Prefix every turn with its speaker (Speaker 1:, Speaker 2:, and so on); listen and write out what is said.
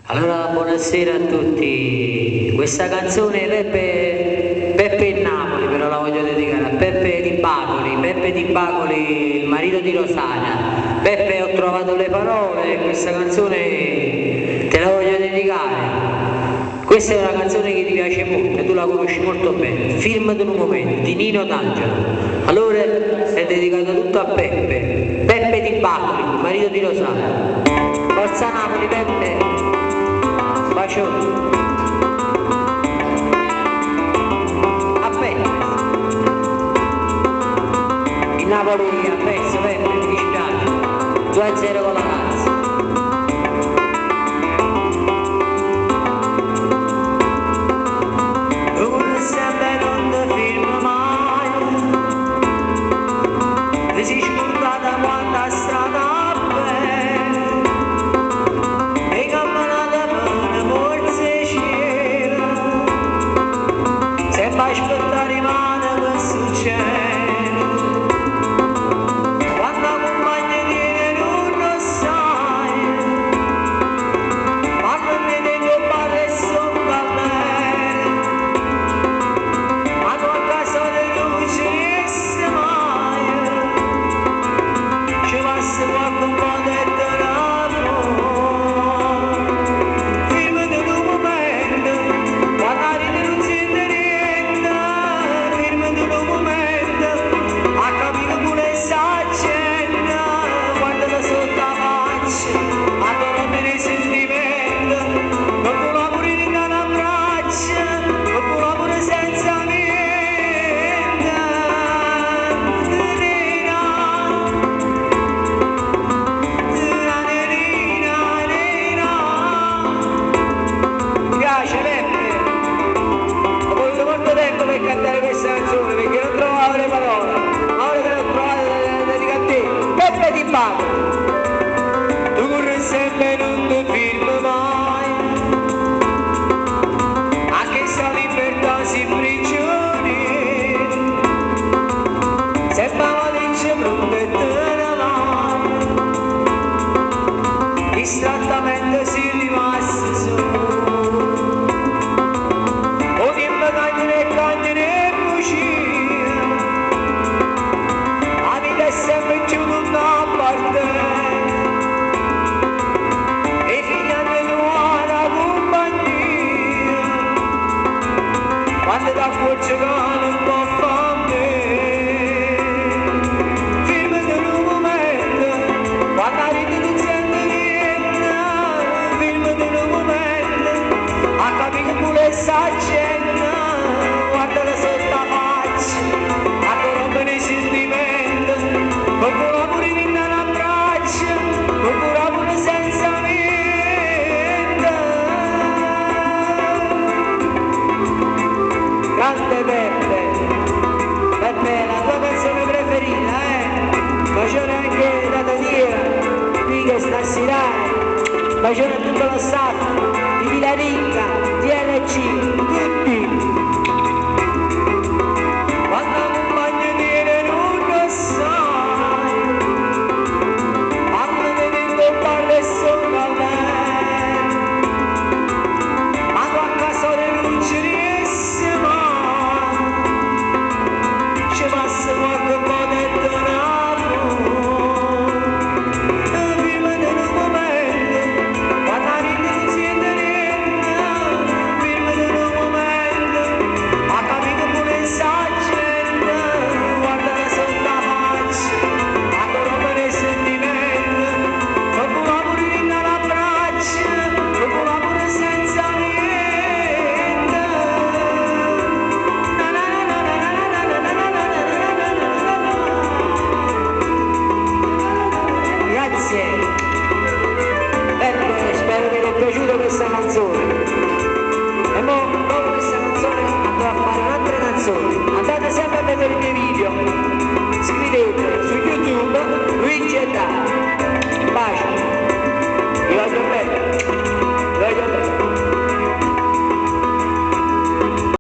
Speaker 1: Allora buonasera a tutti, questa canzone Peppe, Peppe in Napoli però la voglio dedicare a Peppe Di Bacoli, Peppe Di Bacoli, il marito di Rosana. Peppe, ho trovato le parole e questa canzone te la voglio dedicare. Questa è una canzone che ti piace molto e tu la conosci molto bene. Film di un momento di Nino D'Angelo. Allora è dedicata tutto a Peppe, Peppe Di Bacoli, il marito di Rosana. Forza Napoli, Peppe! Bacione. A Peppe. Il Napoli ha perso, Peppe, mi dispiace. 2-0 con la Lazio.
Speaker 2: Tu sempre non ti firma mai, ti sei scordata quando strada bella, e camminata per una forza cielo, sempre aspettare rimane che succede. Quando compagni tiene non lo sai, ma come dentro parla e sopra me. Ma tu a casa non ci riesci mai, ci passa qualche po' di denaro. Firmati un momento, quando arrivi non senti niente, firmati un momento, a capire pure sta gente, guardala sotto la faccia, a rompere i sentimenti, non vuole pure in un abbraccio, non vuole pure senza niente. Nina, Nina, Nina.
Speaker 1: Mi piace Peppe, ho voluto molto tempo per cantare questa canzone perché non trovavo le parole, ma ora che le ho trovate le dedico a te. Peppe Di Bacoli.
Speaker 2: Tu corri sempre non ti firmi mai, anche se la libertà si prigioniera, sempre la dice pronta e te ne vai, distrattamente si rimasta solo. O tempo cagna e cagna e bugia, la vita è sempre più una parte. E figli hanno una compagnia, quando ti accorgi che non può fare. Firmati un momento, quando arrivi non senti niente, firmati un momento, a capire pure sta gente, guardala sotto la faccia, a rompere i sentimenti, per pure in un abbraccio, per pure senza niente.
Speaker 1: Grande Peppe, Peppe, la tua canzone preferita, eh? Bacione anche da Daniela, qui che sta a Sirano, bacione a tutto lo staff di Villaricca, DLC, tutti.
Speaker 2: Quando compagno tiene non lo sai, quando mi dico parla e sono a me, ma tu a casa non ci riesci mai, ci passa qualche po' di denaro. Firmati un momento, quando arrivi non senti niente, firmati un momento, a capire pure sta gente, guardala sotto la faccia, a rompere i sentimenti, non vuole pure in un abbraccio, non vuole pure senza niente. Na na na na na na na na na na na na na na na.
Speaker 1: Grazie. Peppe, spero che ti è piaciuta questa canzone. E mo, dopo questa canzone andrò a fare un'altra canzone. Andate sempre